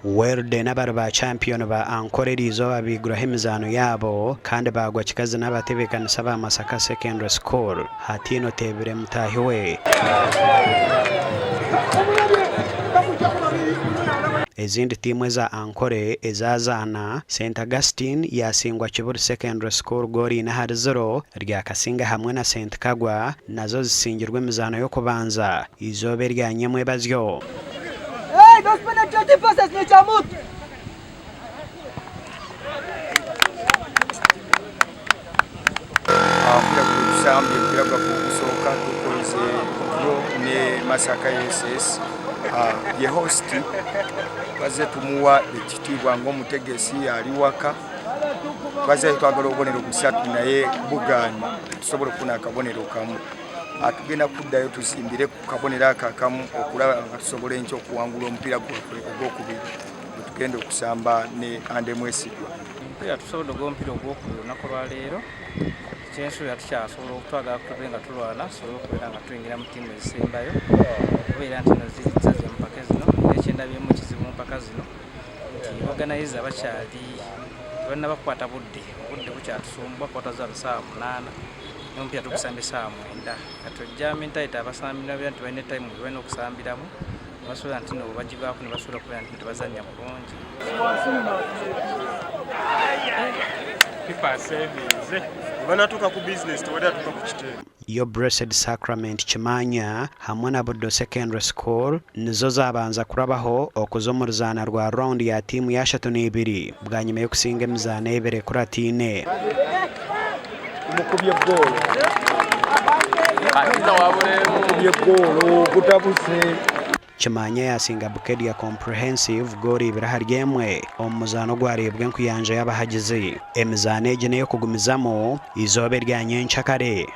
Weldon abari ba kyampiyoni ba Ankole eriizooba baiguraho emizaano yaabo kandi baagwa kikazi n'abatebeekanisa ba Masaka Secondary School. Hatiine oteebire mutaahi we. Ezindi tiimu eza Ankole ezazaana, St Augustine yaasingwa Kibuli Secondary School goolo ina ahari ziro, Ryakasinga hamwe na St Kagwa nazo zisingirwe emizaano y'okubanza eizooba erya nyemwebazyo. Omupiira guri tusambye omupiira gwaffe ogusooka tukoze draw ne Masaka SS ye host twazze tumuwa ekitiibwa ng'omutegesi ali waka twazze twagala obubonero busatu naye bugaanye tusobola okufuna akabonero kamu tugenda kuddayo tuzimbire ku kabonero ako akamu okulaba nga tusobola enkya okuwangula omupiira gwaffe ogwokubiri gwetugenda okusamba ne Ande Mwesigwa. Omupiira tusobodde ogw'omupiira ogwokubiri olunaku lwaleero kyensuubira tukyasobola okutwagala tube nga tulwana tusobole okubeera nga tuyingira mu ttiimu ezisembayo okubeera nti no zizze mu mpaka zino era ekyendabyemu ekizibu mu mpaka zino nti organizer bakyali tebannaba kukwata budde obudde bukyatusumbuwa kuba twazaala ssaawa munaana n'omupiira tugusambye ssaawa mwenda kati ojja mentality abasambi nabeera nti balina time gye balina okusambiramu nebasobola nti no bagivaako ne basobola okubeera nti tebazannya bulungi. Bwe banatuuka ku bizinesi tewali atuuka ku kitebe. Yo Blessed Sacrament Kimaanya hamwe na Buddo Secondary School nizo zaabanza kurabaho okuza omu ruzaana rwa rawundi ya tiimu y'ashatu n'eibiri bwanyima y'okusinga emizaano ebiri ekurataine. Mukubye ggoolo. Mukubye ggoolo gutabuse. Kimaanya yaasinga Bukedea Comprehensive goolo ibiri ahari emwe omu muzaano ogwareebwa enkuyanja y'abahagizi. Emizaano egi n'ey'okugumizamu eizooba erya nyencakare.